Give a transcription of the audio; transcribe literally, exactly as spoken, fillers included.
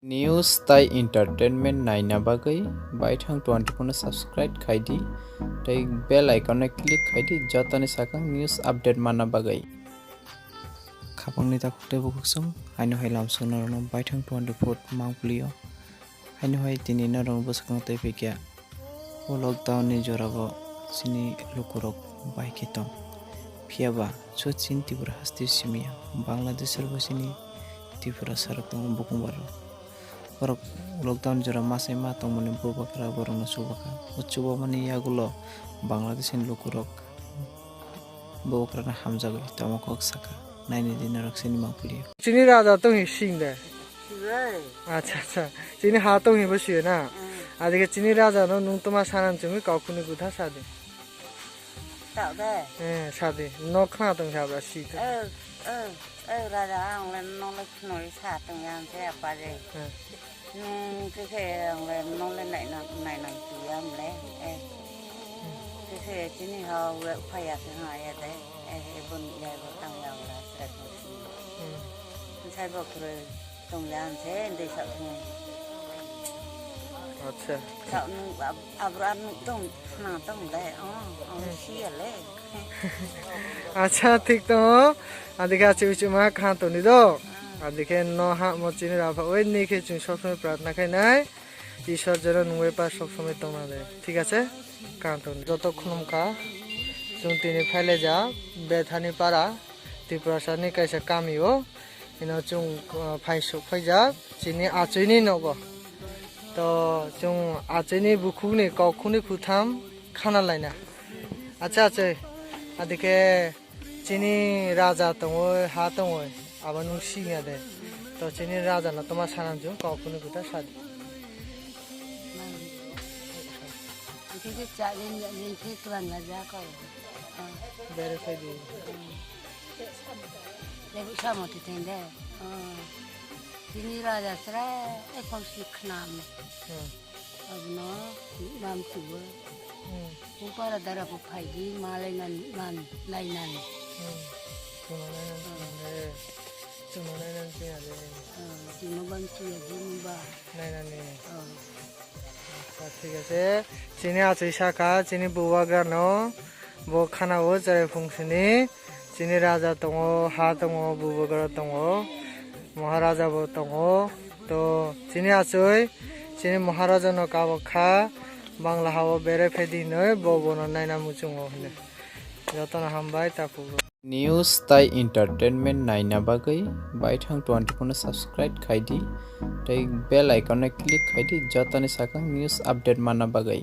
News tai entertainment naina bagwi baithang twenty-four no subscribe khai di, tei bell icon no click khai di, jotoni sakang news update manna bagwi. Khapangni takhuk tei bukhuk chwng, haino hai lamsong norokno baithang twenty-four mangpili o. Haino hai tini norokno bwswkno twi phaikha. O lockdown ni jorao chini lukurok bai khe tong. Phiya ba, so chini Tripura haste simi ya, Bangladesh rok bo chini Tripura sarok tongo, bukhung barok. Borok lockdown jora masai ma tongmani bubakra borokno chubakha. O chubamani yagulo Bangladesh ni lukurok bubakra no hamjagwi tamo kok sakha. Naini di norok chini mangpili. Chini raja tong hi sing de. Sibai. Acha, acha. Chini ha tong hi bo siyo na. Mm. Adike chini raja no nung toma sanan chungwi kok khuni gutha sadi. Tao de. Eh, sadi. No khna tong sabra si. Eh, eh, eh, raja ang le no le khnoi sa tong yang se apa de. Eh. Nung khe khe ang le no le nai nang, nai nang tu ya ang le. Eh. Khe khe chini ha we phaya khe ha ya de. Eh, eh, bon ya bo tang ya la sra ko. Hmm. Sai bo kre tong ya ang se de sa ko. Acha. Sa nung ab-, abra nung tong, na tong de. Oh, oh, hmm, si ya le. Acha, thik tongo. Adikhe achi uchi ma kha toni do. Hmm. Adikhe no ha mo chini ra pha. Oi ni khe chwng sob somoi pratna khai nai. Ishwar jeno nungwi pa sob somoi tongna de. Thik ache? Kantun joto khulumkha. Chwng tini phailai ja Bethani para, Tiprasani kaisa kami o. Ino chwng, uh, phai sok phaijak chini achwini nogo. To chwng achwini bukhukni kok khuni khutham khana laina. Acha achai. Adikhe Chini raja tongoi, ha tongoi, abo nung singya de. To chini raja no toma sanam jung kok phunu kuta sadi. Kiki cha yin ya yin ki tuan ya ja ko. Bere khai di. Lebu samo ti tende. Chini raja sra e kong si khnam. Hmm. Abono nam chugo. Hmm. Upara dara po phaidi malai nan man lai nan. Hmm. Chuma nai nan Hmm. chuma de. Chuma nai nan chuma de. Hmm. Chuma ban chuya jin ba. Nai nan ni. Hmm. Acha, thik ase. Chini achai saka, chini bubagra no. Bo khana o cherai phung sini. Chini raja tongo, ha tongo, bubagra tongo, maharaja bo tongo. To chini achoi, chini maharaja no kabok kha, Bangla ha o berai phaidi hinoi, bo bono naina muchungo hinoi. Jotono hambai, takhuk rok. News tai entertainment naina bagwi baithang twenty-four no subscribe khai di, tei bell icon no click khai di, jotoni sakang news update manna bagwi.